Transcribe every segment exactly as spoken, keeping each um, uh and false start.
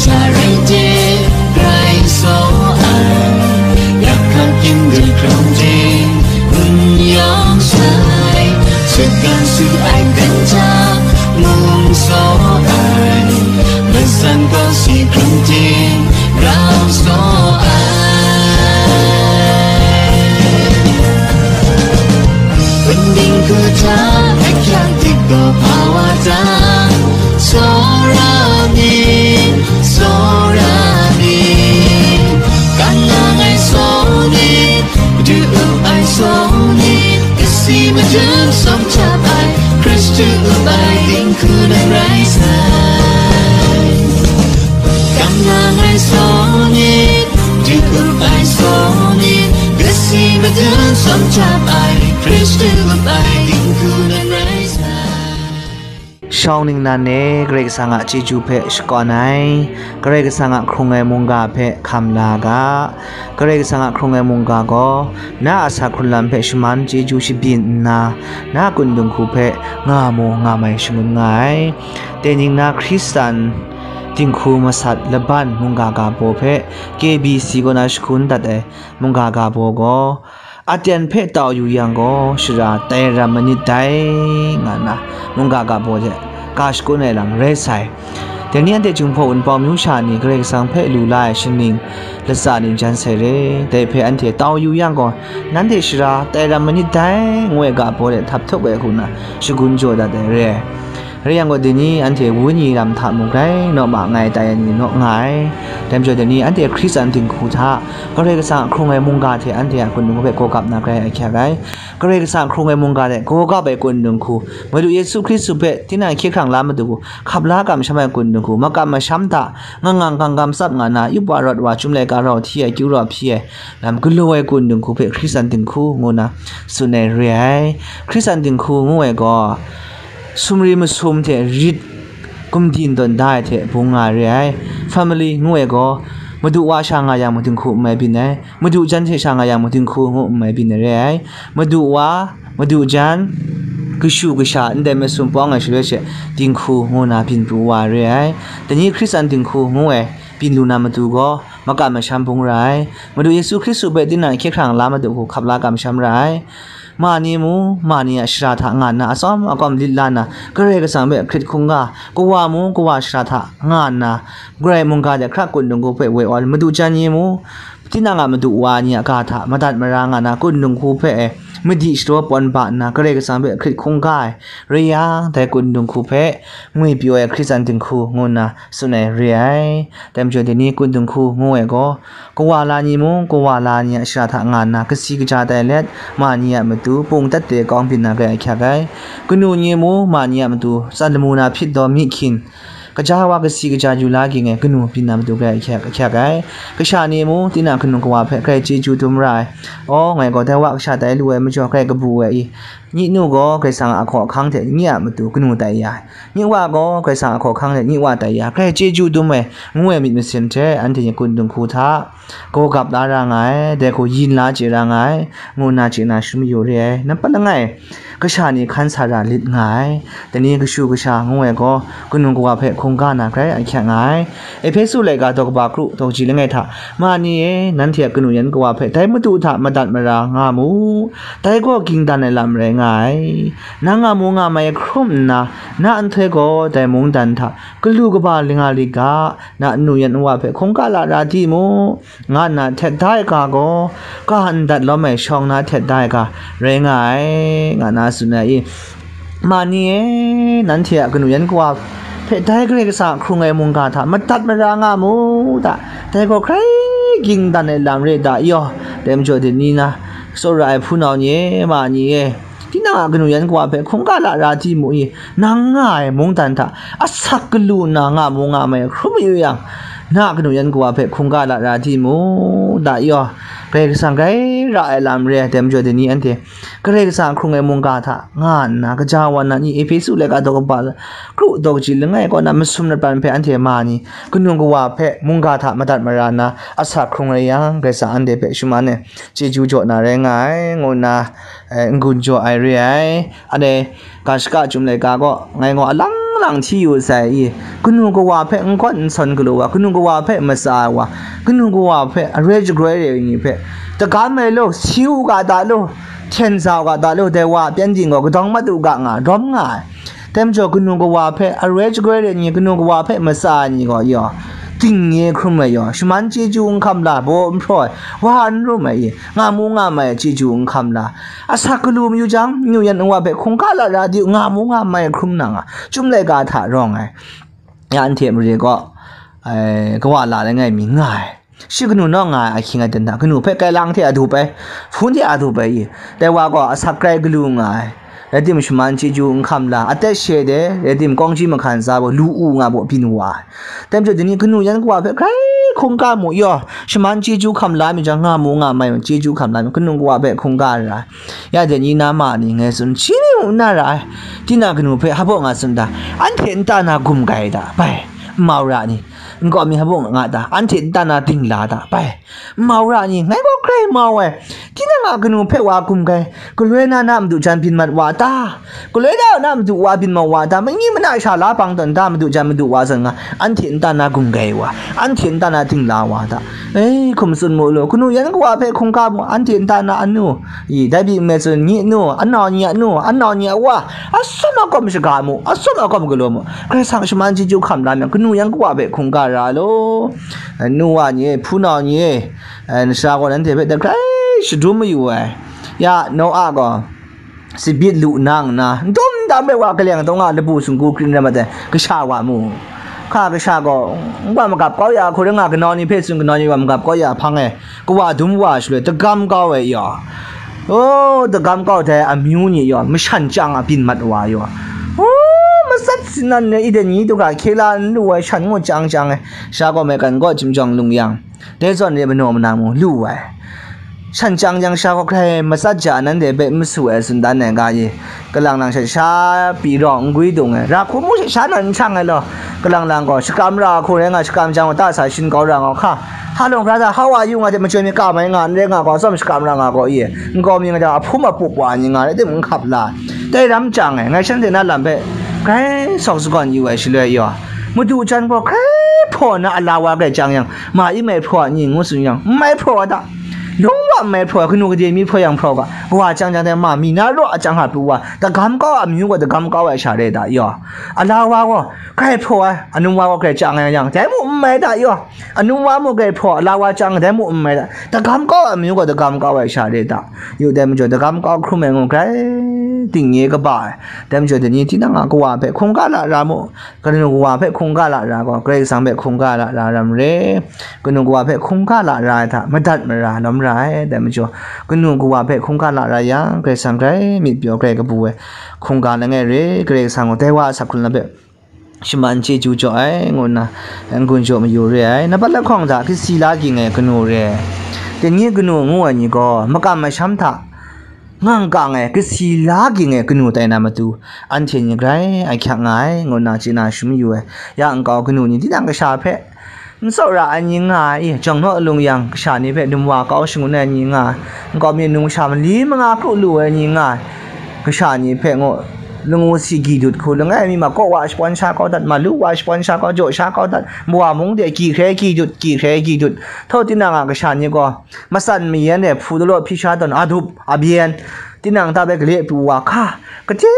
Sha rai de, rai so ai, yak hkak yin de grau de, gun yawng sai, sut gan su ai kan ja, mung so ai, masan gaw si grau de, grau so ai. Binding kuta, hekyak dik gaw pawa ta, sora ni, sora ni, kan lang ai so ni, du up ai so ni, kasi madun sawm chap ai, Hkristu up ai dinghku nan rai sai. Kan lang ai so ni, du up ai so ni, kasi madun sawm chap ai, Hkristu up ai dinghku nan rai sai. Shawng ningnan e Karai Kasang a chyeju hpe shakawn ai, Karai Kasang a hkrung ai mungga hpe hkam la ga. Karai Kasang a hkrung ai mungga gaw na a sa hkrun lam hpe shaman chyeju shabyin nna, na a kun dinghku hpe nga mu nga mai shangun nga ai. Dai ning na Hkristan dinghku masat laban mungga ga baw hpe K B C kaw na shakun dat ai mungga ga baw gaw, aten hpe tau yu yang gaw, shara tai ram manit dai, nga nna mungga ga baw hte ga shakun ai lam rai sai. Dai ni anhte Jinghpaw Wunpawng myu sha ni Karai Kasang hpe lu la ai shaning latsa ning jan sai re. Dai hpe anhte tau yu yang gaw, nanhte shara tai ram manit dai, ngu ai ga baw hte htap htup ai hku nna shagun jaw dat ai re ai. Rai yang gaw, dai ni anhte Wenyi lam hta mung grai naw ma nngai tai ai ni naw nga ai. Dai majaw, dai ni anhte Hkristan dinghku hta Karai Kasang a hkrung ai mungga hte anhte a kun dinghku hpe gaw gap na grai ahkyak ai. Karai Kasang a hkrung ai mungga hte gaw gap ai kun dinghku, Madu Yesu Hkristu hpe tinang hkye hkrang la matu hku hkap la kamsham ai kun dinghku, makam masham hta ngang ngang gang gam tsap nga na, yup wa rawt wa, Chyum laika rau hti ai, kyu rau hpyi ai lam galaw ai kun dinghku hpe Hkristan dinghku ngu nna tsun ai re ai. Hkristan dinghku ngu ai gaw, sumri masum hte rit gumdin tawn da ai hte bung nga re ai. Family ngu ai gaw, madu wa sha nga yang matu dinghku n mai byin ai, madu jan hte sha nga yang matu dinghku ngu n mai byin ai re ai. Madu wa, madu jan, kashu kasha ndai masum pawng ai shaloi she dinghku ngu na byin pru wa re ai. Dai ni Hkristan dinghku ngu ai byin lu na matu gaw, makam masham bung ra ai. Madu Yesu Hkristu hpe tinang hkye hkrang la matu hku hkap la kamsham ra ai. Ma ni mu, ma ni a shara hta nga nna atsawm akawm lit la nna, Karai Kasang hpe hkrit hkungga, kawa mu, kawa shara hta nga nna, Karai mungga hte hkra kun dinghku hpe woi aw, madu jan ni mu, tinang a madu wa ni a ga hta madat mara nga nna, kun dinghku hpe e madi shadaw pawn ba nna, Karai Kasang hpe hkrit hkungga ai rai yang, dai kun dinghku hpe ngwi pyaw ai Hkristan dinghku ngu nna tsun ai re ai. Dai majaw, dai ni kun dinghku ngu ai gaw, kawa la ni mung, kawa la ni a shara hta nga nna, kasi kaja tai let, ma ni a matu pung tat de kawng byin na grai ahkyak ai. Kanu ni mung, ma ni a matu tsan lamu na hpyit daw myi hkyin, kaja wa kasi kaja yu la ging ai kanu byin na matu grai ahkyak, ahkyak ai. Kasha ni mung, tinang kanu kawa hpe grai chyeju dum ra ai. Aw, ngai gaw dai wa kasha tai lu ai majaw, grai kabu ai i? Nyi nu gaw Karai Kasang a hkaw ahkang hte nyi a matu kanu tai ya ai. Nyi wa gaw Karai Kasang a hkaw ahkang hte nyi wa tai ya, grai chyeju dum ai, ngu ai myit masin hte anhte ni kun dinghku hta gaw gap la ra nga ai, dai hku yin la chye ra nga ai, ngu nna chye na shu mayu re ai. Nampat langai, kasha ni hkan sa ra lit nga ai. Dai ni kashu kasha ngu ai gaw, kanu kawa hpe hkungga na grai ahkyak nga ai. Ehpesu laika daw kaba kru daw kaji langai hta, ma ni e, nanhte a kanu yan kawa hpe dai madu hta madat mara nga mu, dai gaw ging dan ai lam rai nga ai. Nang nga mu nga mai hkrum nna, na nhtoi gaw dai mungdan hta galu kaba linga liga, na nu yan nwa hpe hkungga lara di mu, nga nna htet da ai ga gaw, ga ndat lawm ai shawng na htet da ai ga rai nga ai, nga na tsun ai i? Ma ni e, nanhte a kanu yan kawa hpe dai Karai Kasang a hkrung ai mungga hta madat mara nga mu da, dai gaw hkrai ging dan ai lam re da yaw, dai majaw dai ni na, tsawra ai hpunau ni e, ma ni e, tinang a kanu yan kawa hpe hkungga lara di mu i? Nang nga ai mungdan hta asak galu nna nga mu nga mai hkrum mayu yang, na a kanu yan kawa hpe hkungga lara di mu da yaw, Karai Kasang grai ra ai lam re ai, dai majaw dai ni anhte Karai Kasang a hkrung ai mungga hta nga nna, kaja wa na ni Ehpesu laika daw kaba kru daw kaji langai kaw na masum lat pan hpe anhte ma ni kanu kawa hpe mungga hta madat mara nna asak hkrung rai yang, Karai Kasang anhte hpe shaman ai chyeju jaw na rai nga ai, ngu nna, eh, n-gun jaw ai re ai. Anhte ga shaka Chyum laika gaw ngai gaw alang lang hti yu sai i, kanu kawa hpe n gawn n sawn galaw wa, kanu kawa hpe matsa ai wa, kanu kawa hpe aroi shagroi re ai ni hpe, tagam ai law, si u ga ta law, hten sa u ga ta law, dai wa a pyengdi gaw kadawng mat u ga nga, rawm nga ai. Dai majaw kanu kawa hpe aroi shagroi re ai ni, kanu kawa hpe matsa ai ni gaw, yaw, ting e hkrum ai yaw, shaman chyeju n hkam la, baw n hpraw ai, wa n rum ai i, nga mu nga mai ai chyeju n hkam la, asak galu mayu jang, nu yan nwa hpe hkungga lara di u, nga mu nga mai ai hkrum na nga, Chyum laika hta rawng ai. Ya anhte mare gaw, ai, kawa la langai mi nga ai. Shi kanu naw nga ai ahkying aten hta, kanu hpe kai lang hte a dup ai, hpun hte a dup ai i, dai wa gaw asak grai galu nga ai. Rai tim, shaman chyeju n hkam la, atet she de, rai tim, kawng ji mahkan za baw, lu u nga baw, byin wa ai. Dai majaw, dai ni kanu yan kawa hpe grai hkungga mu, yaw, shaman chyeju hkam la mi jang, nga mu nga mai, chyeju hkam la mi, kanu kawa hpe hkungga ra ai. Ya dai ni na ma ni ngai tsun, hti mi u n na ra ai. Tinang kanu hpe hpa nga tsun ta, anhte nta na gum kai ta, bai, n mau ra ni, nkau mi hpa nga ta, anhte nta na dingla ta, bai, n mau ra ni, ngai gaw grai mau ai. Tinang a kanu hpe wa gum kai, galoi na na madu jan byin mat wa ta? Galoi na na madu wa byin mat wa ta? Mani mana sha la bang tawn ta madu jan madu wa zawn nga, anhte nta na gum kai wa, anhte nta na dingla wa ta? Ei, hkum tsun mu lu, kanu yan kawa hpe hkungga mu, anhte nta na anu, i, dai byi nme tsun, nyi anu, anau ni anu, anau ni a wa, atsawm akawm shaga mu, atsawm akawm galaw mu. Karai Kasang shaman chyeju hkam la myang, kanu yan kawa hpe hkungga ra law. Anu wa ni e, hpunau ni e, ai, nsa gaw nanhte hpe dai grai shadum mayu ai. Ya, Noa gaw tsabyi lu nang nna, n dum dam ai wa kaleng taw nga labu sunggu kring rai mat ai, kasha wa mu. Hka kasha gaw, n wa magap kau ya hku rai nga, kanau ni hpe tsun, kanau ni wa magap kau ya hpang e, kawa dum wa shaloi, dagam kau ai yaw. O, dagam kau dai amyu ni yaw, mashan chyang a byin mat wa yaw. O, matsat sinan ni, Eden ni du ga hkye la n lu ai shan ngu chyang chyang ai, sha gaw maigan gaw chyum jawng lung yang, dai zawn re manaw mana mu lu ai. Shan chyang jang sha gaw grai matsat ja, nanhte hpe n masu ai tsun dan ai ga i, kalang lang sha sha pyi rawng n gwi dung ai, ra hku mu sha sha nan n shang ai law, kalang lang gaw shakram ra hku rai nga, shakram jang wa ta sa shin kau ra nga hka, ha lawng hkra hta, how are you nga hte machyoi mi ka mai nga, n rai nga gaw, atsawm shakram ra nga gaw i, nkau mi nga hta, a hpum a pup wa ni nga rai tim, n hkap la, dai ram chyang ai, ngai shanhte na lam hpe grai sawk sagawn yu ai shaloi yaw, madu jan gaw grai hpraw nna, a la wa grai chyang yang, ma i mai hpraw a ni ngu tsun yang, n mai hpraw ai ta? Lung wa n mai hpraw ai, kanu gade mi hpraw yang hpraw ga, kawa chyang chyang dai ma mi na raw a chyang hta pru wa, dagam kau ai amyu gaw dagam kau ai sha re ta yaw? A la wa gaw grai hpraw ai, anum wa gaw grai chyang ai yang, dai mu n mai ta yaw? Anum wa mu grai hpraw, a la wa chyang, dai mu n mai ta? Dagam kau ai amyu gaw dagam kau ai sha re ta? Yu dai majaw, dagam kau hkrum ai ngu grai ting e kaba ai. Dai majaw, dai ni tinang a kawa hpe hkungga la ra mu. Kanu kawa hpe hkungga la ra gaw, Karai Kasang hpe hkungga la ra ram re. Kanu kawa hpe hkungga la ra ai hta, madat mara lawm ra ai. Dai majaw, kanu kawa hpe hkungga la ra yang, Karai Kasang grai myit pyaw, grai kabu ai hkungga langai re. Karai Kasang gaw dai wa a sak hkrun hpe shaman chyeju jaw ai, ngu nna n-gun jaw mayu re ai. Nampat lahkawng hta kasi la ging ai kanu re ai. Dai ni kanu ngu ai ni gaw, makam masham hta ngang kang ai kasi la ging ai kanu tai na matu, anhte ni grai ahkyak nga ai, ngu nna chye na shu mayu ai. Ya nkau kanu ni tinang kasha hpe n tsawra ai ni nga ai, jawng naw lung yang, kasha ni hpe dumwa kau shangun ai ni nga ai, nkau mi nung sha mali manga kru lu ai ni nga ai, kasha ni hpe ngu, langu si gyi dut hku, langai mi ma kaw wa shapawn sha kau dat, malu wa shapawn sha kau, jaw sha kau dat, mawa mung de gyi hkrai gyi dut, gyi hkrai gyi dut, htaw tinang a kasha ni gaw, matsan mayan e hpu dalaw hpyi sha tawn, adup abyen, tinang hta bai gale pru wa hka, kade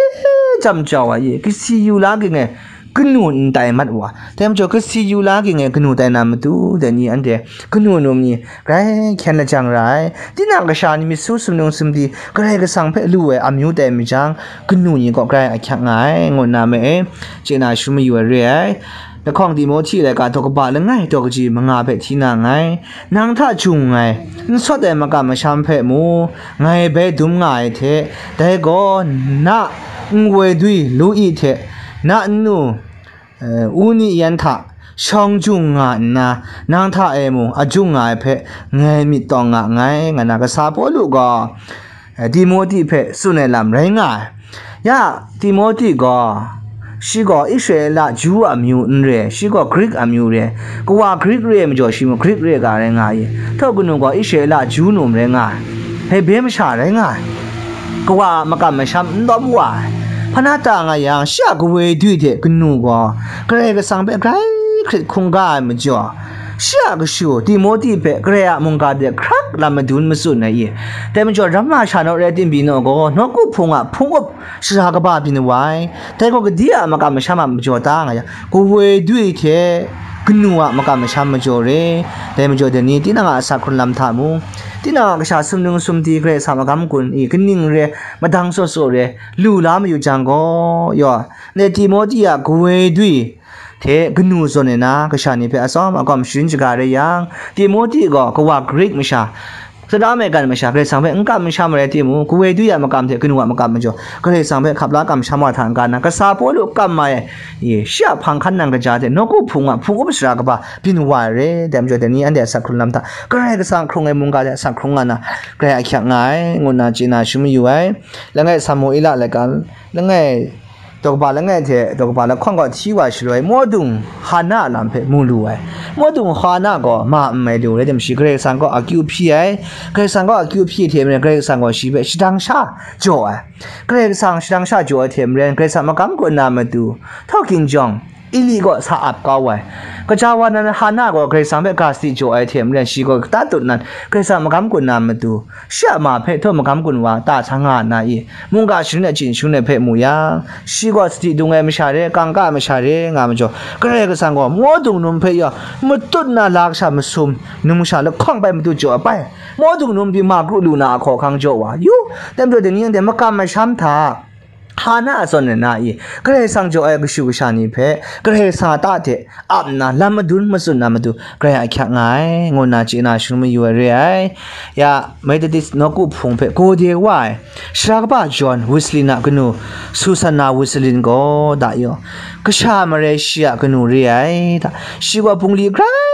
jam jau ai, kasi yu la ging ai kanu n tai mat wa. Dai majaw, kasi yu la ging ai kanu tai na matu, dai ni anhte kanu num ni grai hkyen lajang ra ai. Tinang kasha ni myit su sumnung sumdi, Karai Kasang hpe lu ai amyu tai mi jang, kanu ni gaw grai ahkyak nga ai, ngu nna me e, chye na shu mayu ai re ai. Lahkawng Timohti laika daw kaba langai daw kaji manga hpe hti na nngai. Nang hta jung nngai, n sawt ai makam masham hpe mu, ngai bai dum nga ai hte, dai gaw na nwoi dwi lu i hte, na nnu, eh, u ni yan hta shawng jung nga nna, nang hta e mung a jung nga ai hpe ngai myit tawng nga nngai, nga na kasa Pawlu gaw, eh, Timohti hpe tsun ai lam rai nga ai. Ya, Timohti gaw, shi gaw Israela Ju amyu n re, shi gaw Grik amyu re. Kawa Grik re ai majaw, shi mung Grik re ga rai nga ai. Htaw kanu gaw Israela Ju num rai nga ai. Hebre masha rai nga ai. Kawa makam masham n dawm wa ai. Hpana ta nga yang, shi a kawoi dwi hte kanu gaw Karai Kasang hpe grai hkrit hkungga ai majaw, shi a kashu Timote hpe Karai a mungga de hkrak lam madun matsun ai i? Dai majaw, ramma sha naw rai tim pyi naw gaw, nawku hpung a hpung up sara kaba byin wa ai. Dai gaw gade a makam masham a majaw ta nga yang, kawoi dwi hte kanu a makam masham majaw re. Dai majaw, dai ni tinang a asak hkrun lam hta mung, tinang a kasha sumnung sumdi Karai Kasang magam gun i kaning re, madang saw saw re, lu la mayu jang gaw, yaw, ndai Timote a kawoi dwi hte kanu zawn ai na, kasha ni hpe atsawm agawm sharin shaga rai yang, Timote gaw kawa Grik masha, Sara Megan masha, Karai Kasang hpe n kam n sham ai rai timung, kawoi dwi a makam hte kanu a makam majaw, Karai Kasang hpe hkap la kamsham wa hta n-ga na, kasa Pawlu kam ai, i, shi a hpang hkan nang kaja hte nawku hpung a hpung up sara kaba byin wa ai re. Dai majaw, dai ni anhte asak hkrung lam hta Karai Kasang hkrung ai mungga hte asak hkrung nga na, Karai ahkyak nga ai, ngu nna chye na shangun mayu ai. Langai Samuela laika, langai daw kaba langai hte daw kaba lahkawng kaw hti wa shaloi, mawdung Hana a lam hpe mu lu ai. Mawdung Hana gaw ma n mai lu, rai tim, shi Karai Kasang kaw akyu hpyi ai. Karai Kasang kaw akyu hpyi hte maren, Karai Kasang gaw shi hpe shadang sha jaw ai. Karai Kasang shadang sha jaw ai hte maren, Karai Kasang magam kaw na matu, htawk ginjawng, Eli kaw sa ap kau ai. Kaja wa nan Hana gaw Karai Kasang hpe ga sadi jaw ai hte maren, shi gaw kata tut nan, Karai Kasang magam kaw na matu, shi a ma hpe htaw magam gun wa ta sa nga nna i, mungga sharin achyin shangun ai hpe mu yang, shi gaw sadi dung ai masha re, kangka ai masha re nga majaw, Karai Kasang gaw mawdung num hpe yaw matut nna la kasha masum, numsha lahkawng bai matut jaw ai bai, mawdung num pyi ma kru lu na a hkawhkang jaw wa yu. Dai majaw, dai ni anhte makam masham hta, Hana a zawn ai na i, Karai Kasang jaw ai kashu kasha ni hpe Karai Kasang a ta hte ap nna lam madun matsun na matu, Karai ahkyak nga ai, ngu nna chye na shangun mayu ai re ai. Ya, Methodist nawku hpung hpe gode wa ai, sara kaba John Wesley a kanu Susanna Wesley gaw da yaw, kasha marai shi a kanu re ai da, shi gaw bungli grai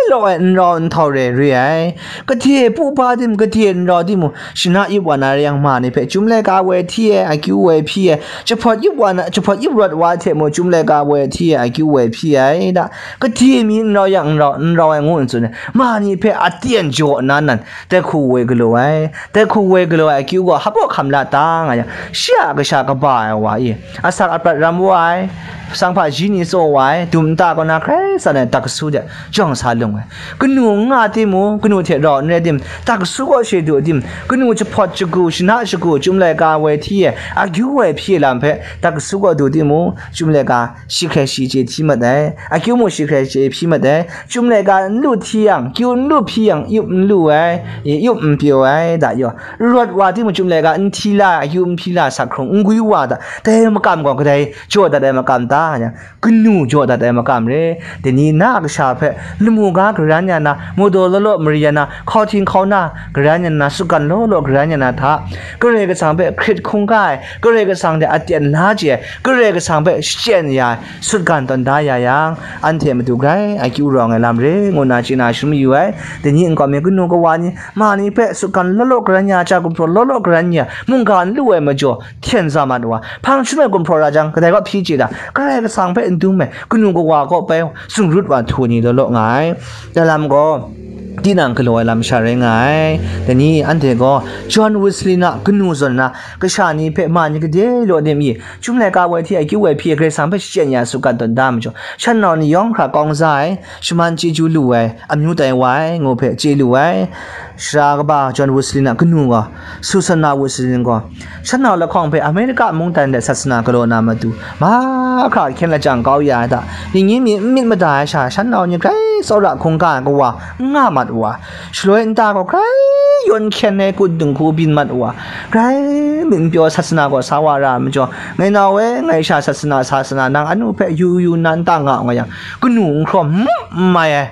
law ai n rau n htau re re ai, gade pu pa tim, gade n rau timung, shana yup wa na rai yang, ma ni hpe chyum laika woi hti ai, akyu woi hpyi ai, jahpawt yup wa na, jahpawt yup rawt wa hte mung, chyum laika woi hti ai, akyu woi hpyi ai da, gade mi n rau yang, n rau, n rau ai ngu n tsun ai, ma ni hpe aten jaw nna nan, dai hku woi galaw ai, dai hku woi galaw ai akyu gaw hpa hkam la ta nga yang, shi a kasha kaba ai wa i, asak aprat ram wa ai, sanghpaji ni tsaw wa ai, dum nta kaw na hkrai san ai, dak kasu de jawng sa lung ai. Kanu n nga timung, kanu hte rau n rai tim, dak kasu kaw she du tim, kanu jahpawt shagu, shana shagu, chyum laika woi hti ai, akyu woi hpyi ai lam hpe, dak kasu kaw du timung, chyum laika shi hkrai shi chye hti mat ai, akyu mung shi hkrai chye hpyi mat ai, chyum laika n lu hti yang, kyu n lu hpyi yang, yup n lu ai, yup n pyaw ai, da yaw, rawt wa timung, chyum laika n hti la ai, akyu n hpyi la ai, sak hkrung n gwi wa da, dai makam gaw kadai jaw dat ai makam ta, nga yang, kanu jaw dat ai makam re. Dai ni na a kasha hpe lamu ga garan ya na, madaw law law mari ya na, hkau hting hkau na garan ya na, sutgan law law garan ya na hta, Karai Kasang hpe hkrit hkungga ai, Karai Kasang hte aten la chye ai, Karai Kasang hpe shachyen ya ai, sutgan tawn da ya yang, anhte matu grai akyu rawng ai lam re, ngu nna chye na shangun mayu ai. Dai ni nkau mi kanu kawa ni, ma ni hpe sutgan law law garan ya, ja gumhpraw law law garan ya, mungga n lu ai majaw, hten za mat wa, hpang shangun ai gumhpraw ra jang, kadai kaw hpyi chye da, Karai Kasang hpe n dum ai, kanu kawa kaw bai, zungrut wa htu ni law law nga ai. Dai lam gaw, tinang galaw ai lam sha rai nga ai. Dai ni anhte gaw John Wesley a kanu zawn na, kasha ni hpe ma ni gade law nem i, chyum laika woi hti ai, akyu woi hpyi ai, Karai Kasang hpe shachyen ya, sutgan tawn da majaw, shan nau ni yawng hkra kawng za ai, shaman chyeju lu ai, amyu tai wa ai, ngu hpe chye lu ai. Sara kaba John Wesley a kanu gaw, Susanna Wesley gaw, shan nau lahkawng hpe Amerika mungdan de sasana galaw na matu, mahkra hkyen lajang kau ya ai hta, ningyi mi n myit mada ai sha, shan nau ni grai tsawra hkungga ai kawa n nga mat wa, shaloi nta gaw grai yawn hkyen ai kut dinghku byin mat wa, grai myit n pyaw sasana gaw sa wa ra ai majaw, ngai nau e, ngai sha sasana, sasana nang anu hpe yu yu nna nta nga nga yang, kanu n hkrawm n mai ai.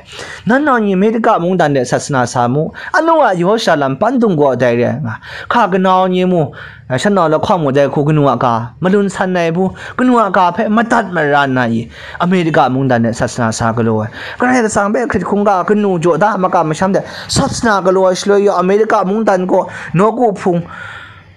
Nan nau ni Amerika mungdan de sasana sa mu, anu a Yerusalem pandung gaw dai re ai nga, hka kanau ni mu, shan nau lahkawng mu dai hku kanu a ga malun san ai bu, kanu a ga hpe madat mara nna i, Amerika mungdan de sasana sa galaw ai. Karai Kasang hpe hkrit hkungga kanu jaw da makam masham de sasana galaw ai shaloi yaw, Amerika mungdan gaw nawku hpung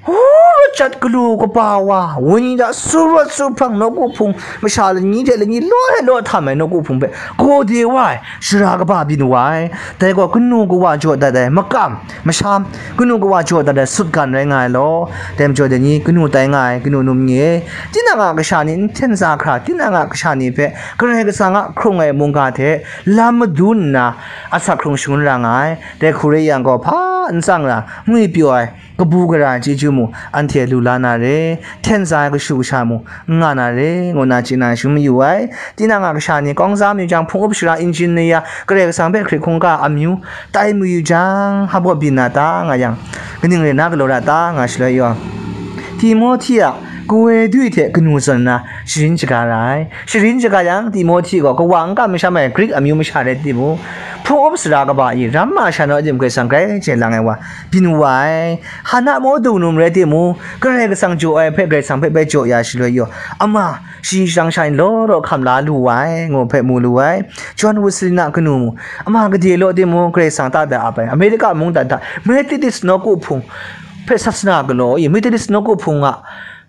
Hu rawt jat galu kaba wa, wenyi hta su rawt su hprang nawku hpung, masha lani hte lani law hte law htam ai nawku hpung hpe gawde wa ai, shara kaba byin wa ai. Dai gaw kanu kawa jaw dat ai makam masham, kanu kawa jaw dat ai sutgan rai nga ai law. Dai majaw dai ni kanu tai nga ai kanu num ni e, tinang a kasha ni n hten za hkra, tinang a kasha ni hpe Karai Kasang a hkrung ai mungga hte lam madun nna asak hkrung shangun ra nga ai. Dai hku rai yang gaw, hpa n tsang ra, ngwi pyaw ai, kabu gara ai chyeju mu, anhte lu la na re, hten za ai kashu kasha mu, n nga na re, ngu na chye na shangun mayu ai. Tinang a kasha ni kawng za mayu jang, hpung up shara, engineer, Karai Kasang hpe hkrit hkungga amyu tai mayu jang, hpa baw byin na ta nga yang, kaning rai na galaw ra ta nga shaloi yaw, Timohti a kawe dui hte kanu zawn nna sharin shaga ra ai. Sharin shaga yang, Timohti gaw kawa n kam masham ai Grik amyu masha rai timung, hpung up sara kaba i ram masha naw tim Karai Kasang grai chye lang ai wa byin wa ai. Hana maw dung num rai timung, Karai Kasang jaw ai hpe Karai Kasang hpe bai jaw ya shaloi yaw, ama shi shang sha law law hkam la lu wa ai, ngu hpe mu lu ai. John Wesley na kanu mu, ama gade law timung, Karai Kasang ta da ap ai. Amerika mungdan hta Methodist nawku hpung hpe sasana galaw i, Methodist nawku hpung a,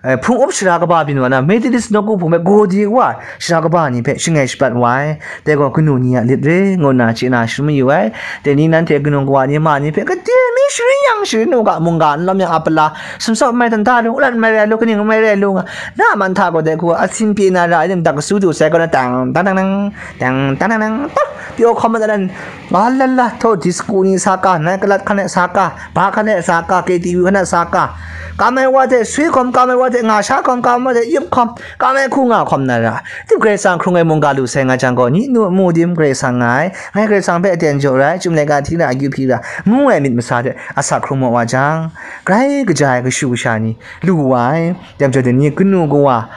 eh, hpung up shara kaba byin wa na, Methodist nawku hpung hpe gawde wa ai shara kaba ni hpe shangai shapat wa ai. Dai gaw kanu ni a lit re, ngu nna chye na shangun mayu ai. Dai ni nanhte kanu kawa ni ma ni hpe, gade mi sharin yang sharin u ga, mungga n lawm yang a pala, sumsawp n mai dan da lu, alat n mai rai lu, kaning n mai rai lu nga, na man hta gaw dai hku asin pye na ra ai, dak kasu du sai gaw na, tang, tang, tang, tang, tang, tang, tang, tang, tang, pyaw hkawm mat dan, nga la la, thaw disco ni sa ka, nai kalat hkan e sa ka, ba hkan e sa ka, K T V hkan e sa ka, kam ai wa hte swi hkawm, kam ai wa hte nga sha hkawm, kam ai wa hte yup hkawm, kam ai hku nga hkawm na ra. Tip Karai Kasang hkrung ai mungga lu sai nga jang gaw, ni nu mu dim Karai Kasang nga ai, ngai Karai Kasang hpe aten jaw rai, chyum laika hti ra, akyu hpyi ra, ngu ai myit masa hte asak hkrung maw wa jang, grai kaja ai kashu kasha ni lu wa ai. Dai majaw dai ni kanu kawa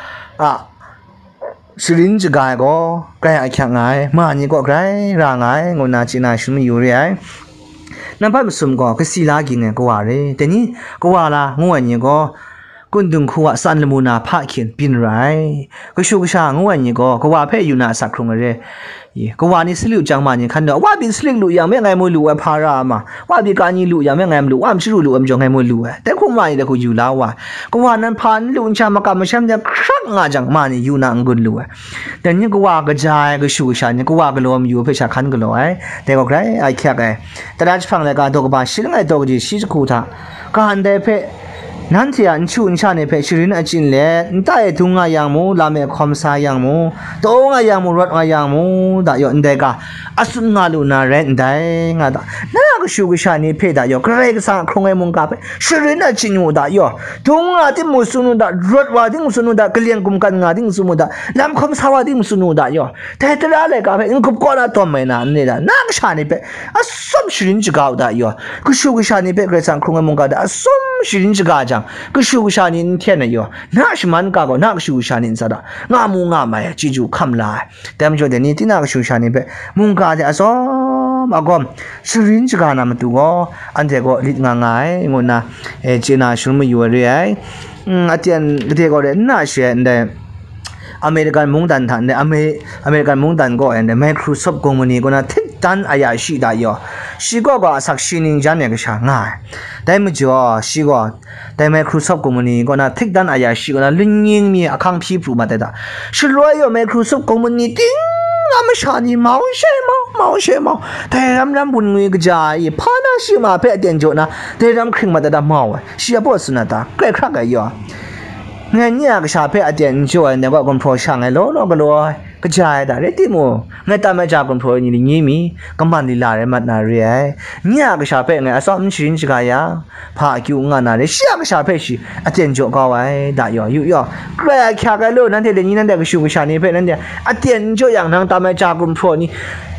a sharin shaga ai gaw grai ahkyak nga ai, ma ni gaw grai ra nga ai, ngu nna chye na shangun mayu re ai. Nambat masum gaw kasi la ging ai kawa re, dai ni kawa la ngu ai ni gaw, kun dung hku a tsan lamu na hpa hkyen byin ra ai. Kashu kasha ngu ai ni gaw kawa hpe yu na asak hkrung ai re. I, kawa ni salik lu jang ma ni hkan daw, wa pyi salik lu yang me ngai mu lu ai hpa ra ma, wa pyi ka ni lu yang me ngai mu lu, wa mchyaru lu ai majaw ngai mu lu ai, dai hku ma ni dai hku yu la wa ai. Kawa nan hpa n lu n sha makam masham de hkrak nga jang, ma ni yu na n gun lu ai. Dai ni kawa kaja ai kashu kasha ni kawa galaw mayu hpe sha hkan galaw ai, dai gaw grai ahkyak ai. Tara jahprang laika daw kaba shi langai daw kaji shi jahku hta, ka ndai hpe, nanhte a nchu nsha ni hpe sharin achyin let, nta e dung nga yang mu, lam e hkawm sa yang mu, taw nga yang mu, rawt nga yang mu, da yaw, ndai ga, atsun nga lu na rai ndai, nga da. Na a kashu kasha ni hpe da yaw, Karai Kasang a hkrung ai mungga hpe sharin achyin u da yaw, dung nga tim mu tsun u da, rawt wa tim mu tsun u da, kaleng gumkan nga tim mu tsun u da, lam hkawm sa wa tim mu tsun u da yaw, dai tara laika hpe n-gup kaw na tawm ai na, n re da, na kasha ni hpe atsawm sharin shaga u da yaw, kashu kasha ni hpe Karai Kasang hkrung ai mungga hta atsawm sharin shaga jang, kashu kasha ni n hten ai yaw, na shaman ka gaw, na kashu kasha ni ntsa da, nga mu nga mai ai, chyeju hkam la ai. Dai majaw dai ni, tinang kashu kasha ni hpe mungga hte atsawm agawm sharin shaga na matu gaw, anhte gaw lit nga nga ai, ngu nna, eh, chye na shangun mayu ai re ai. Mm, aten gade gaw re, n na she ai ndai, American mungdan hta ndai, Ame-, American mungdan gaw ai ndai, Microsoft company kaw na htik dan aya shi da yaw, shi gaw gaw asak shi ning jan ai kasha nga ai. Dai majaw, shi gaw dai Microsoft company kaw na htik dan aya shi kaw na, lungning mi ahkang hpyi pru mat ai da. Shaloi yaw Microsoft company ting a masha ni mau she mau, mau she mau, dai ram ram bun ngwi kaja ai, hpa na shi ma hpe aten jaw na, dai ram hkring mat ai da mau ai. Shi a baw tsun na ta, grai hkrak ai yaw. Ngai nye a kasha hpe aten n jaw ai, ndai gaw gumhpraw sha ngai law law galaw ai, kaja ai da rai timung, ngai tam ai ja gumhpraw ai ni lani mi, kaman lila rai mat na re ai. Nye a kasha hpe ngai atsawm n sharin shaga yang, hpa akyu n nga na re, shi a kasha hpe shi aten jaw kau ai, da yaw, yu yaw, grai ahkyak ai lu, nanhte lani nanhte kashu kasha ni hpe nanhte aten n jaw yang, nang tam ai ja gumhpraw ni,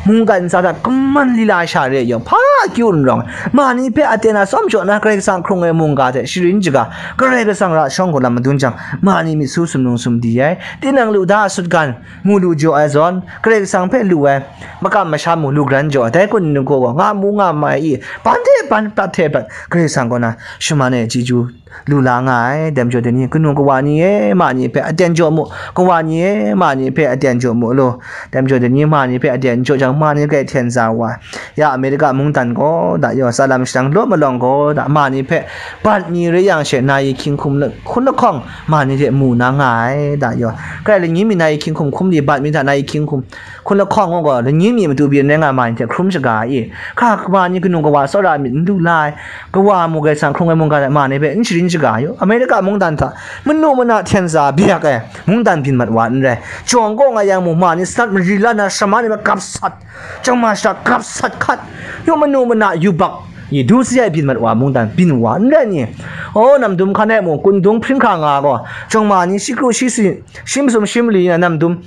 mungkan ntsa hta kaman lila sha re yaw, hpa akyu n rawng ai. Ma ni hpe aten atsawm jaw na, Karai Kasang hkrung ai mungga hte sharin shaga, Karai Kasang ra shawng gaw lam madun jang, ma ni myit su sumlung sumdi ai. Tinang lu da a sutgan, mu lu jaw ai zawn, Karai Kasang hpe lu ai makam masham mu lu gran jaw ai. Dai kun ningku gaw nga mu nga mai i, ban hte ban, prat hte prat, Karai Kasang kaw na shaman ai chyeju lu la nga ai. Dai majaw dai ni, kanu kawa ni e, ma ni hpe aten jaw mu, kawa ni e, ma ni hpe aten jaw mu lu. Dai majaw dai ni, ma ni hpe aten jaw jang, ma ni grai hten za wa ai. Ya Amerika mungdan gaw, da yaw, tsalam shadang law malawng gaw, da ma ni hpe bat mi rai yang she, nayi hkying hkum la-, hkun lahkawng ma ni hte mu na nga ai, da yaw. Grai lani mi nayi hkying hkum hkum di bat mi hta nayi hkying hkum hkun lahkawng gaw, lani mi matu byin rai nga ma ni hte hkrum shaga ai. Hkra ma ni kanu kawa tsawra ai myit n lu la ai. Kawa mu Karai Kasang hkrung ai mungga hta ma ni hpe n sharin shaga ai. Amerika mungdan hta manu mana hten za byak ai mungdan byin mat wa n rai. Jawng kaw nga yang mu ma ni sanat mari la na, shamra ni hpe gap sat, chyawm ma shara gap sat hkat, yu manu mana yubak, yi du si ai byin mat wa mungdan byin wa n rai ni? O, namdum hkan e mu, kundung hpring hkra nga gaw, chyawm ma ni shi kru shi si, shi masum shi mali na namdum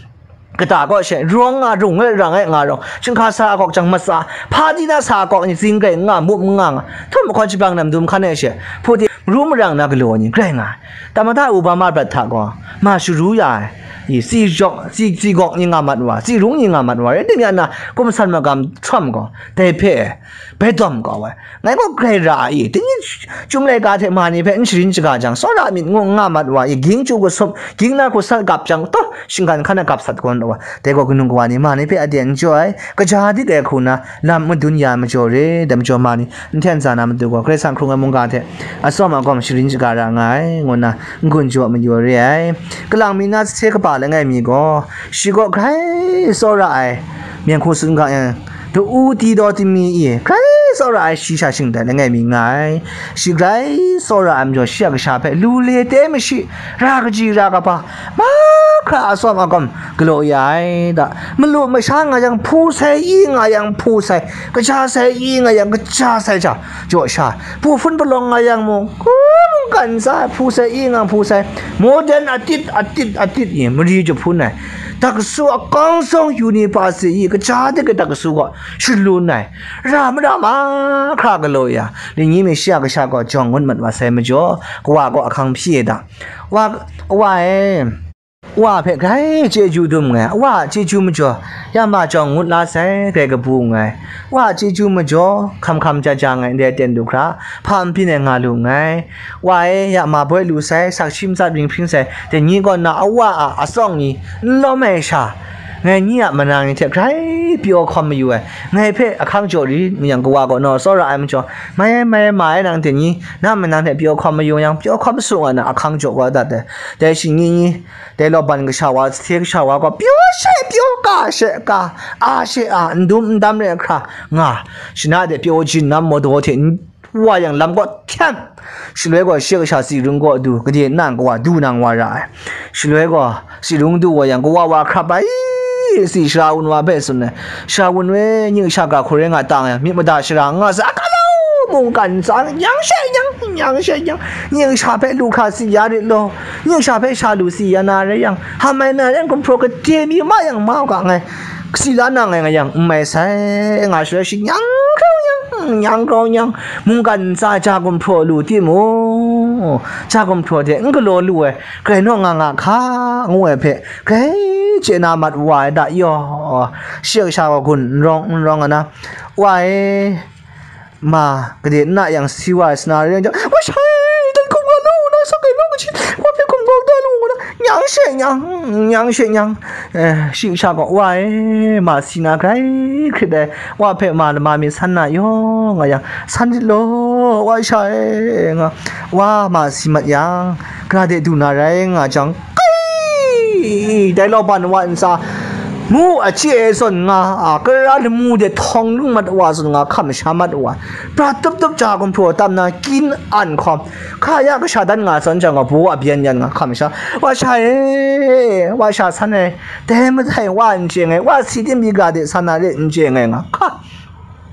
kata kaw she, rawng nga, rung e, rang e nga rawng, chyinghka sa a kawk jang matsa, hpa di na sa a kawk ni zing grai nga, mup nga nga, htum mahkawn shapang namdum hkan e she, hpu di, maru marang na galaw ni grai nga ai. Tamada Obama brat hta gaw, ma sharu ya ai, i, tsi jawk, tsi, tsi gawk ni nga mat wa, tsi rung ni nga mat wa, rai tim ya na, kum san magam Trump gaw, dai hpe, bai dawm kau ai. Ngai gaw grai ra ai, dai ni chyum laika hte ma ni hpe n sharin shaga jang, tsawra myit ngu n nga mat wa i, ging chyu kasup, ging na hku sat gap jang, taw, shinggan hkan na gap sat kau na wa, dai gaw kanu kawa ni ma ni hpe aten n jaw ai, kaja dik ai hku na, lam madun ya majaw re, dai majaw ma ni, n hten za na matu gaw, Karai Kasang hkrung ai mungga hte atsawm agawm sharin shaga ra nga ai, ngu na n-gun jaw mayu re ai. Kalang mi na sahte kaba langai mi gaw, shi gaw grai tsawra ai, myen hku tsun ga yang, ta-u ti daw timi i, grai tsawra ai shi sha shingdat langai mi nga ai. Shi grai tsawra ai majaw, shi a kasha hpe lu le te mashi, ra kaji ra kaba, mahkra atsawm agawm galaw ya ai da. Malu masha nga yang hpu sai, i nga yang hpu sai, kaja sai, i nga yang kaja sai hta jaw sha, hpu hpun palawng nga yang mu, hkun kan sa ai, hpu sai, i nga hpu sai, modern atit, atit, atit i mari jahpun ai, dakasu akawng sawng university i kaja dik ai dakasu gaw shalun ai, ra mara mahkra galaw ya, lani mi shi a kasha gaw jawng ngut mat wa sai majaw, kawa gaw ahkang hpyi ai da. Wa, wa e, wa hpe grai chyeju dum nngai, wa a chyeju majaw, ya ma jawng ngut la sai, grai kabu nngai, wa a chyeju majaw, hkam hkam ja ja nngai, ndai aten du hkra, hpa n byin ai nga lu nngai, wa e, ya ma boi lu sai, sakshi matsat ring hpring sai, dai ni kaw na a wa a atsawng ni n lawm ai sha, ngai ni a manang ni hte grai pyaw hkawm mayu ai, ngai hpe ahkang jaw rit ma yang, kawa gaw naw tsawra ai majaw, mai ai, mai ai, ma ai, nang dai ni na manang hte pyaw hkawm mayu yang, pyaw hkawm su nga na ahkang jaw wa dat ai. Dai shi ni ni, dai law ban kasha wa, sahte kasha wa gaw, pyaw she pyaw, ka she ka, a she a, n dum n dam re hkra nga, shana de pyaw jinam mawdaw hte n wa yang lam gaw hten, shaloi gaw shi kasha tsi rung gaw du, gade nang kawa du nang wa ra ai. Shaloi gaw tsi rung du wa yang, kawa wa hkrap ai, tsi shara wun wa hpe tsun ai. Shara wun we, nye kasha ga hkoi rai nga ta nga yang, myit mada shara nga sa, a, galaw mungkan tsa, yang she yang, yang she yang, nye kasha hpe lu hkra tsi ya rit law, nye kasha hpe sha lu tsi ya na rai yang, hpa mai na rai yang, gumhpraw gade mi ma yang, mau ga ngai, kasi la na ngai nga yang, n mai sai, nga shaloi shi nyang grau nyang, nyang grau nyang, mungkan ntsa ja gumhpraw lu timung, ja gumhpraw de n galaw lu ai, grai naw nga nga hka, ngu ai hpe, grai chye na mat wa ai da yaw, shi kasha wa gun n rawng, n rawng ai na, wa e, ma, gade nna yang si wa ai sana rai yang jang, wa shai, dan hkum nga lu, na sak ai lu kaji, wa hpe hkum kau da lu, ngu na, nyang she nyang, nyang she nyang, eh, shi kasha gaw, wa e, ma si na grai hkrit ai, wa hpe ma lama mi san na yaw, nga yang, san rit law, wa shai, nga, wa ma si mat yang, gara de du na rai nga jang, kai, dai law ban wa ntsa, mu a chye e zawn nga, a, kara lamu de htawng lung mat wa zawn nga, hkam sha mat wa, pra tup tup ja gumhpraw tam na, kyin an hkawm, hka ya kasha dan nga zawn jang gaw, baw a byen yan nga, hkam sha, wa sha e, wa sha san e, dai matai wa n chye nngai, wa si tim bi ga de san na re n chye nngai nga, hka.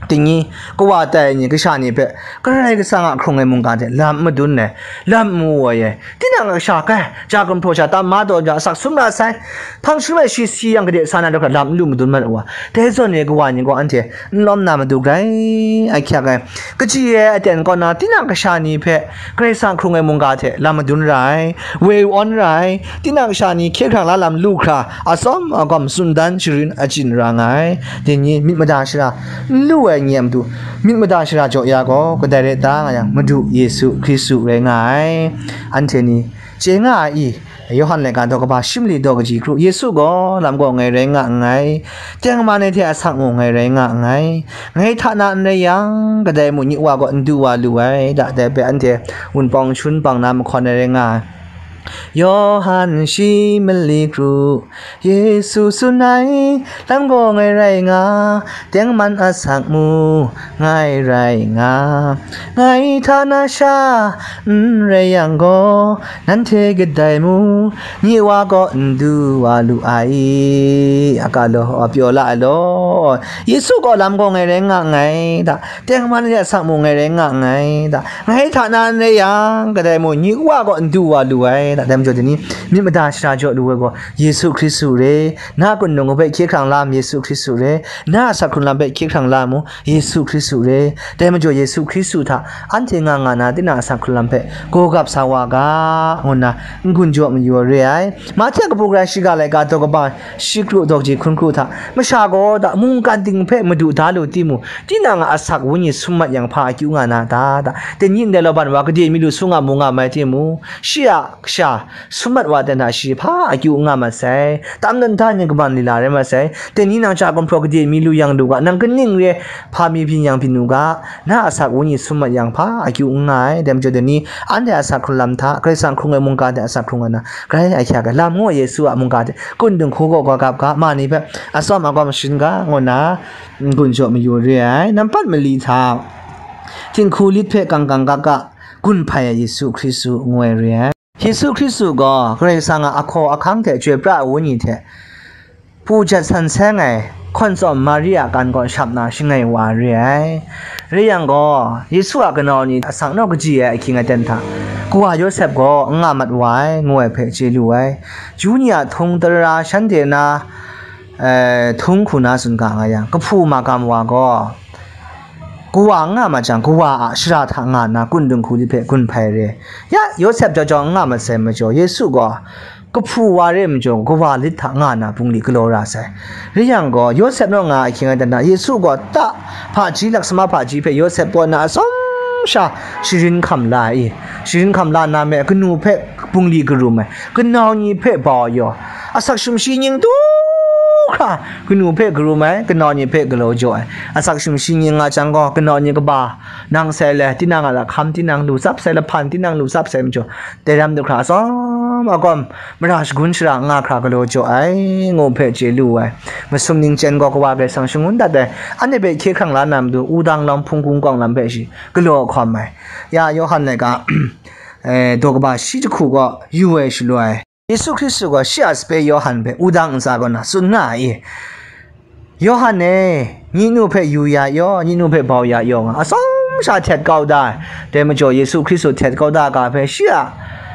Dai ni, kawa tai ai ni, kasha ni hpe, Karai Kasang a hkrung ai mungga hte lam madun ai, lam mu ai, tinang a kasha kai, ja gumhpraw sha tam ma taw ja, asak sum ra sai, hpang sum ai shi si yang gade sa na daw hkra lam n lu madun mat wa, dai zawn e kawa ni gaw anhte n lawm na matu grai ahkyak ai. Kaji ai aten kaw na, tinang kasha ni hpe Karai Kasang hkrung ai mungga hte lam madun ra ai, woi awn ra ai, tinang kasha ni hkye hkrang la lam lu hkra, atsawm agawm tsun dan sharin achyin ra nga ai. Dai ni myit mada shara n lu ai Nye a matu myit mada shara jaw ya gaw, kadai rai ta nga yang, Madu Yesu Hkristu rai nga ai. Anhte ni chye nga ai i? Yawhan laika daw kaba shi mali daw kaji kru, Yesu gaw lam gaw ngai rai nga nngai, tengman ai hte asak mung ngai rai nga nngai, ngai hta na n rai yang, kadai mung nye Wa gaw n du wa lu ai, da, dai hpe anhte wunpawng shun bang na mahkawn ai rai nga ai. Yawhan shi mali kru, Yesu tsun ai, lam gaw ngai rai nga, tengman asak mung ngai rai nga, ngai hta na sha n rai yang gaw, nanhte kadai mung nye Wa gaw n du wa lu ai. A ga law, a pyaw la ai law, Yesu gaw lam gaw ngai rai nga nngai, da, tengman ni asak mung ngai rai nga nngai, da, ngai hta na n rai yang, kadai mung nye Wa gaw n du wa lu ai, da, dai majaw dai ni, myit mada shara jaw lu ai gaw, Yesu Hkristu re, na kundung hpe hkye hkrang la mu, Yesu Hkristu re, na asak hkrung lam hpe hkye hkrang la mu, Yesu Hkristu re, dai majaw Yesu Hkristu hta anhte nga nga na, tinang asak hkrung lam hpe gaw gap sa wa ga, ngu nna n-gun jaw mayu ai re ai. Mahte kabu gara shiga laika daw kaba shi kru daw kaji hkun kru hta, masha gaw da mungkan ting hpe madu da lu timung, tinang a asak wenyi sum mat yang hpa akyu nga na ta? Da, dai ni ndai law ban wa gade mi lu sung a mu nga mai timung, shi a kasha sum mat wa ten hta shi hpa akyu n nga mat sai, tam dan hta ni kaban lila rai mat sai. Dai ni nang hkra gumhpraw gade mi lu yang lu ga, nang kaning re hpa mi byin yang byin u ga, na asak wenyi sum mat yang hpa akyu n nga ai. Dai majaw dai ni, anhte asak hkrung lam hta, Karai Kasang hkrung ai mungga hte asak hkrung ai na, grai ahkyak ai lam ngu ai Yesu a mungga hte kundung hku gaw gaw gap ga, ma ni hpe atsawm agawm sharin ga, ngu nna n-gun jaw mayu re ai. Nampat mali hta, tinghku lit hpe kang kang ga ga gun hpai ai Yesu Hkristu ngu ai re ai. Yesu Hkristu gaw Karai Kasang a ahkaw ahkang hte chyoi pra ai Wenyi hte pujat san seng ai hkawn tsawm Mari a kan kaw shap na shangai wa re ai. Rai yang gaw, Yesu a kanau ni asak naw kaji ai ahkying aten hta, kawa Yawsep gaw n nga mat wa ai, ngu ai hpe chye lu ai. Ju ni a htung tara shanhte na, eh, htung hku na tsun ga nga yang, kahpu magam wa gaw, kawa n nga mat jang, kawa a shara hta nga nna, kundung hku lit hpe gun hpai re. Ya, Yawsep jau jau n nga mat sai majaw, Yesu gaw kahpu wa re majaw, kawa lit hta nga nna, bungli galaw ra sai. Rai yang gaw, Yawsep naw nga ahkying aten hta, Yesu gaw ta hpaji, laksama hpaji hpe Yawsep kaw na atsawm sha sharin hkam la ai i? Sharin hkam la nna me, kanu hpe bungli karum ai, kanau ni hpe bau yaw, asak sumshi nying du hkra kanu hpe karum ai, kanau ni hpe galaw jaw ai. Asak sumshi nying nga jang gaw, kanau ni kaba nang sai le, tinang a lahkam tinang lu tsap sai, lahpan tinang lu tsap sai majaw, dai ram du hkra atsawm agawm mara shagun shara nga hkra galaw jaw ai, ngu hpe chye lu ai. Masum ningchyen gaw Kawa Karai Kasang shangun dat ai, anhte hpe hkye hkrang la na matu, wudang lawm hpung kungkawng lam hpe shi galaw hkawm ai. Ya Yawhan laika, eh, daw kaba shi jahku gaw yu ai shaloi, Yesu Hkristu gaw shi a sape Yawhan hpe wudang ntsa kaw na tsun nga ai. Yawhan e, nye nu hpe yu ya yaw, nye nu hpe bau ya yaw nga, atsawm sha htet kau da ai. Dai majaw Yesu Hkristu htet kau da ga hpe shi a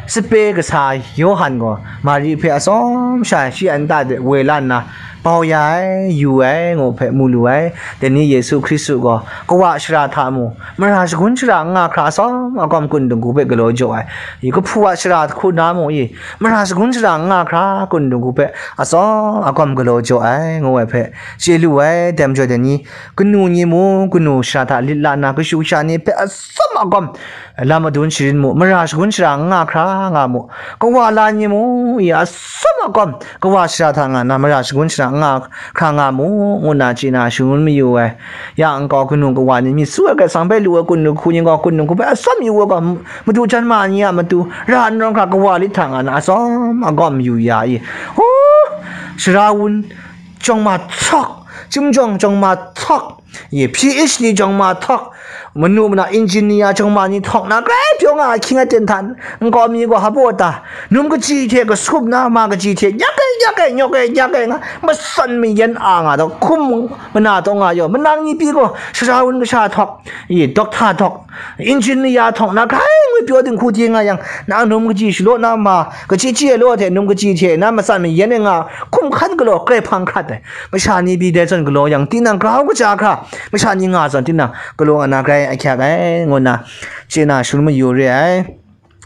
sape kasa Yawhan gaw Mari hpe atsawm sha shi a nta de woi la nna, bau ya ai, yu ai, ngu hpe mu lu ai. Dai ni Yesu Hkristu gaw kawa shara hta mu, mara shagun shara n nga hkra atsawm agawm kundung hku hpe galaw jaw ai. I kahpu a shara hku na mu i, mara shagun shara n nga hkra kundung hku hpe atsawm agawm galaw jaw ai, ngu ai hpe chye lu ai. Dai majaw dai ni, kanu ni mu, kanu shara hta lit la nna, kashu kasha ni hpe atsawm agawm lam madun sharin mu, mara shagun shara n nga hkra nga mu, kawa la ni mu i, atsawm agawm kawa shara hta nga nna, mara shagun shara n nga hkra nga mu, ngu nna chye na shangun mayu ai. Ya nkau kanu kawa ni myit su ai Karai Kasang hpe lu ai kundung hku ni gaw, kundung hku hpe atsawm yu ai gaw, madu jan ma ni a matu, ra n rawng hkra kawa lit hta nga na, atsawm agawm yu ya i. Hu, shara wun jawng ma htawk, chyum jawng jawng ma htawk, ye, P H D jawng ma htawk, manu mana engineer jawng ma ni htawk na, grai pyaw nga ahkying aten hta, nkau mi gaw hpa ta, num kaji hte kasup na, ma kaji hte nyak ai, nyak ai, nyawk ai, nyak ai nga, matsan mayan a nga taw, hkum mana taw nga yaw, manang ni pyi gaw, shara wun kasha htawk, ye, doctor htawk, engineer htawk na, grai ngwi pyaw dinghku hte nga yang, na num kaji shalaw na ma, kaji ji ai law hte, num kaji hte na, matsan mayan ai nga, hkum hkan galaw, grai hpang hkrat ai. Masha ni pyi dai zawn galaw yang, tinang grau kaja hkra, masha ni nga zawn, tinang galaw nga na grai ahkyak ai, ngu nna chye na shangun mayu re ai.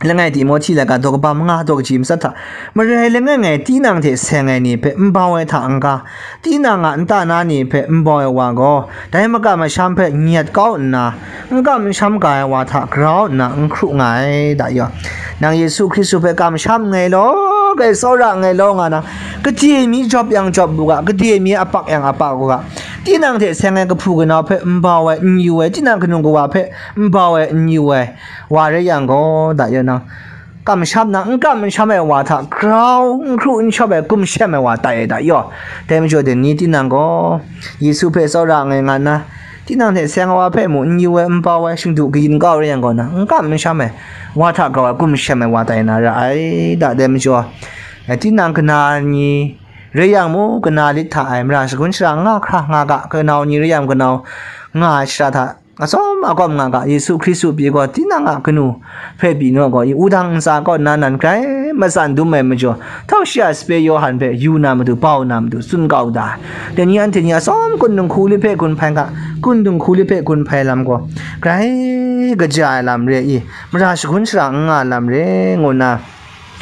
langai Timohti laika daw kaba manga daw kaji matsat hta, marai langai ngai tinang hte seng ai ni hpe nbau ai hta n-ga, tinang a nta na ni hpe nbau ai wa gaw, dai maka masham hpe nyet kau nna, n kam n sham ga ai wa hta grau nna n hkru nga ai, da yaw. Nang Yesu Hkristu hpe kamsham nngai law, grai tsawra nngai law nga na, gade mi jawp yang jawp u ga, gade mi apak yang apak u ga, tinang hte seng ai kahpu kanau hpe nbau ai, n yu ai, tinang kanu kawa hpe nbau ai, n yu ai wa rai yang gaw, da yaw nang, kamsham na, n kam n sham ai wa hta grau, n hkru n shawp ai, gumshem ai wa tai ai da yaw. Dai majaw dai ni tinang gaw, Yesu hpe tsawra nngai nga nna, tinang hte seng ai wa hpe mung n yu ai, n bau ai, shingdu kayin kau rai yang gaw na, n kam n sham ai wa hta grau ai, gumshem ai wa tai na ra ai da. Dai majaw, eh, tinang kana ni rai yang mu, kana lit hta ai, mara shagun shara nga hkra nga ga, kanau ni rai yang kanau nga ai shara hta, atsawm agawm nga ga, Yesu Hkristu pyi gaw, tinang a kanu hpe pyi naw gaw, i wudang ntsa kaw nna nan grai matsan dum ai majaw, htawng shi a sape Yawhan hpe yu na matu, bau na matu, tsun kau da. Dai ni anhte ni atsawm kun dinghku li hpe gun hpai ga, kun dinghku li hpe gun hpai lam gaw, grai kaja ai lam re i, mara shagun shara n nga lam re, ngu nna,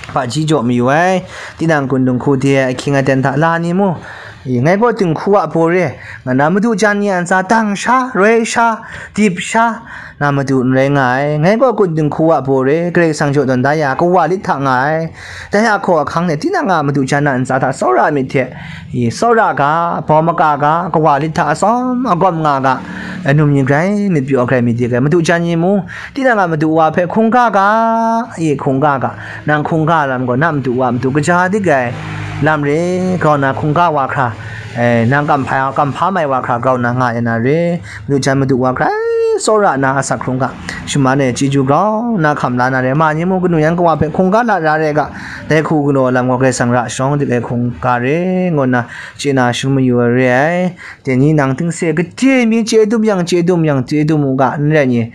hpaji jaw mayu ai. Tinang kun dinghku de ai ahkying aten hta la ni mu? I, ngai gaw dinghku a baw re, nga na madu jan ni a ntsa dang sha, roi sha, dip sha, na madu n rai nga ai. Ngai gaw kun dinghku a baw re, Karai Kasang jaw tawn da ya, kawa lit hta nga ai. Dai a hkaw ahkang hte, tinang a madu jan a ntsa hta tsawra myit hte, i, tsawra ga, bau maka ga, kawa lit hta atsawm agawm nga ga, anum ni grai myit pyaw grai myit dik ai. Madu jan ni mu, tinang a madu wa hpe hkungga ga, i, hkungga ga, nang hkungga lam gaw, na madu wa matu kaja dik ai lam re, grau na hkungga wa hkra, eh, nang kamhpa, kamhpa mai wa hkra grau na nga ya na re, madu jan madu wa hkra, eh, tsawra na asak hkrung ga, shaman e chyeju grau na hkam la na re, ma ni mu kanu yan kawa hpe hkungga la ra re ga, dai hku galaw lam gaw Karai Kasang ra sharawng dik ai hkungga re, ngu nna chye na sharum mayu ai re ai. Dai ni nang tingse gade mi chye dum yang, chye dum yang, chye dum u ga, n rai ni?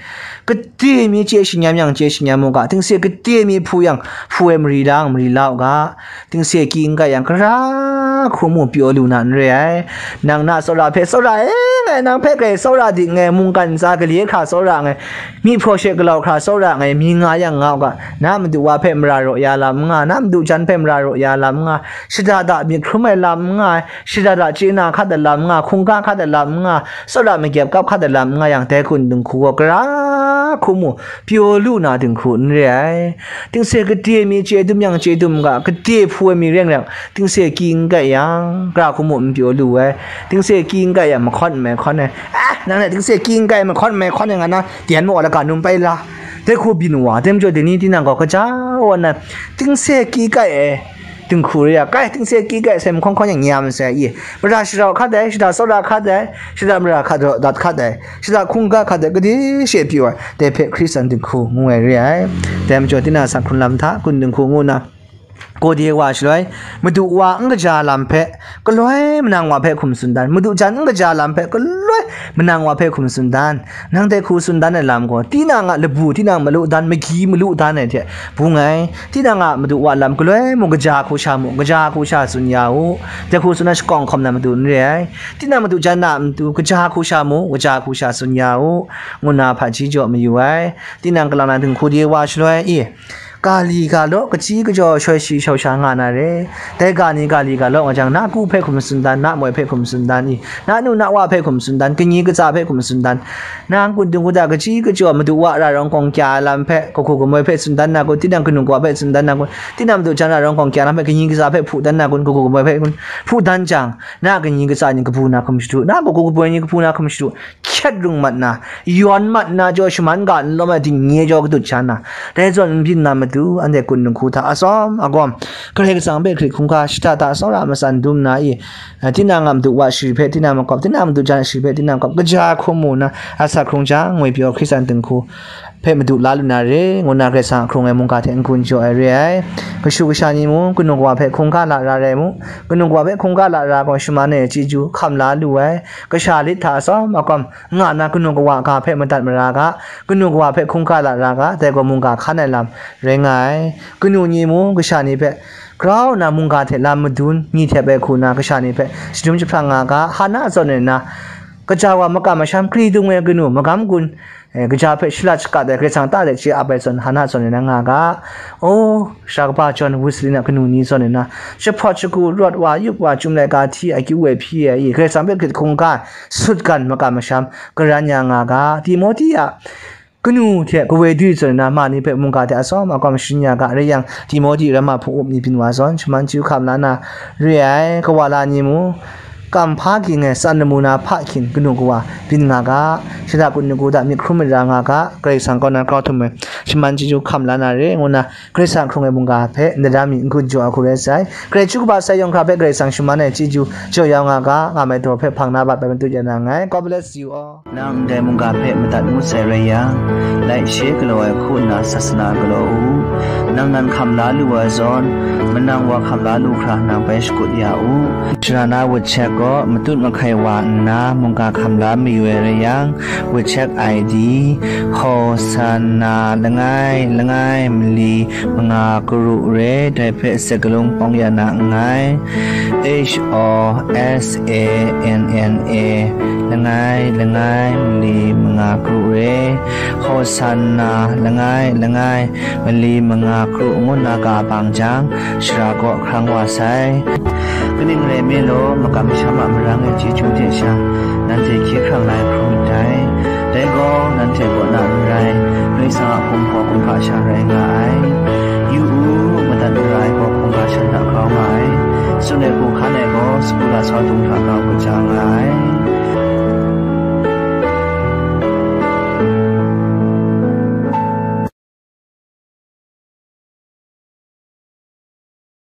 Gade mi chye shingnyam yang, chye shingnyam u ga, tingse gade mi hpu yang, hpu ai mari lang, mari la u ga, tingse ki n gai yang, gara hku mu pyaw lu na n re ai. Nang na tsawra hpe tsawra e ngai, nang hpe grai tsawra dik ngai, mungkan ntsa gale hkra tsawra ngai, myi hpraw she galau hkra tsawra ngai, mi nga yang nga u ga, na madu wa hpe mara raw ya lam n nga, na madu jan hpe mara raw ya lam n nga, shada da myit hkrum ai lam n nga, shada da chye na hkat ai lam n nga, hkungga hkat ai lam n nga, tsawra makyep kap hkat ai lam n nga yang, dai kun dinghku gaw gara hku mu pyaw lu na dinghku n re ai. Tingse gade mi chye dum yang chye dum ga, gade hpu ai mi reng reng, tingse ki n gai yang, gara hku mu n pyaw lu ai. Tingse ki n gai yang, mahkawn n mai hkawn ai. Ah, nang na tingse ki n gai, mahkawn n mai hkawn ai nga na, dai maw laka num pai la? Dai hku byin wa, dai majaw dai ni tinang gaw kaja wa nna, tingse ki gai ai dinghku re ya, kai, tingse ki gai sai mahkawn hkawn yang, nyam sai i, mara sharau hkat ai, shada tsawra hkat ai, shada mara hkat raw dat hkat ai, shada hkungga hkat ai, gade she pyi wa, dai hpe Hkristan dinghku ngu ai re ai. Dai majaw, tinang a sak hkrun lam hta, kun dinghku ngu na, gade wa shaloi, madu wa n kaja lam hpe, galoi manang wa hpe hkum tsun dan, madu jan n kaja lam hpe, galoi manang wa hpe hkum tsun dan, nang dai hku tsun dan ai lam gaw, tinang a labu, tinang malu dan, magyi malu dan ai hte bung ai. Tinang a madu wa lam galoi mung, kaja hku sha mu, kaja hku sha tsun ya u. Dai hku tsun na shakawng hkawm na madu n re ai. Tinang madu jan na matu, kaja hku sha mu, kaja hku sha tsun ya u, ngu nna hpaji jaw mayu ai. Tinang kalang na dinghku de wa shaloi i, ga li ga law, kachyi kachyaw, shoi shi shau sha nga na re. Dai ga ni ga li ga law nga jang, na ku hpe hkum tsun dan, na moi hpe hkum tsun dan i, na nu na wa hpe hkum tsun dan, kañi katsa hpe hkum tsun dan, nang kun dinghku hta kachyi kachyaw, madu wa ra rawng kawng kya ai lam hpe, kahku kamoi hpe tsun dan na kun, tinang kanu kawa hpe tsun dan na kun, tinang madu jan ra rawng kawng kya lam hpe, kañi katsa hpe hpu dan na kun, kahku kamoi hpe kun hpu dan jang, na kañi katsa ni kabu na hkum shadu, na kahku kamoi ni kabu na hkum shadu, hkyet rung mat na, yawn mat na jaw, shaman ga n lawm ai dingnye jaw kadut sha na, dai zawn n byin na matu, anhte kun dinghku hta atsawm agawm, Karai Kasang hpe hkrit hkungga shada da tsawra matsan dum na i, tinang a madu wa shari hpe tinang makawp, tinang a madu jan shari hpe tinang makawp, kaja hkum mu na, asak hkrung jang, ngwi pyaw Hkristan dinghku hpe madu la lu na re, ngu na Karai Kasang a hkrung ai mungga hte n-gun jaw ai re ai. Kashu kasha ni mung, kanu kawa hpe hkungga lara rai mu. Kanu kawa hpe hkungga lara gaw, shaman e chyeju hkam la lu ai. Kasha lit hta atsawm agawm nga na, kanu kawa ga hpe madat mara ga, kanu kawa hpe hkungga lara ga, dai gaw mungga hkan ai lam rai nga ai. Kanu ni mung, kasha ni hpe grau nna mungga hte lam madun, ni htep ai hku na, kasha ni hpe shadum jahprang nga ga, hana zawn e nna, kaja wa makam masham, kri dung ai kanu, magam gun, eh, kaja hpe shalat shakat ai Karai Kasang ta de chye ap ai zawn, Hana zawn rai na nga ga. O, sara kaba John Wesley na kanu ni zawn rai na, jahpawt jagu rawt wa, yup wa, chyum laika hti ai akyu e hpyi ai i, Karai Kasang hpe hkrit hkungga, sutgan makam masham, karan ya nga ga. Timoti a kanu hte kawoi du zawn rai na, ma ni hpe mungga hte atsawm akwam sharin ya ga, rai yang, Timoti ramma hpung up ni byin wa zawn, shaman chyu hkam la na re ai, kawa la ni mu, kam hpa ging ai tsan lamu na hpa hkyin kanu kawa byin nga ga, shada kun nugu da myit hkrum mara nga ga, Karai Kasang kaw na grau htum ai, shaman chyu hkam la na re, ngu na, Karai Kasang hkrung ai mungga hpe, ndai mi n-gun jaw a hku rai sai. Karai chyu kaba sai yawng hkra hpe Karai Kasang shaman ai chyeju jaw ya nga ga, nga mai daw hpe hpang na bat bai matut ya na nngai. God bless you all. Nang ndai mungga hpe madat ngut sai rai yang, laishe galaw ai hku nna sasana galaw u. Nang nan hkam la lu ai zawn, manang wa hkam la lu hkra nang bai shakut ya u. Sharana wut chek gaw matut mahkai wa nna mungga hkam la mayu ai rai yang, wut chek I D, Hosanna langai langai mali manga karu re, dai hpe sakalung pawng ya na nngai. H O S A N N A, langai langai mali manga karu re, Hosanna langai langai mali manga karu ngu na ga bang jang, shara kaw hkrang wa sai. Kaning rai nme law, makam masham a marang ai chyeju hte sha, nanhte hkye hkrang la ai hkrum myit dai. Dai gaw, nanhte kaw na n rai, Karai Kasang a hkum gaw hkungga sha rai nga ai. Yu u, madat mara ai gaw hkungga sha hta grau nga ai. Tsun ai hku hkan ai gaw, sagu lasau dung hta grau kaja nga ai.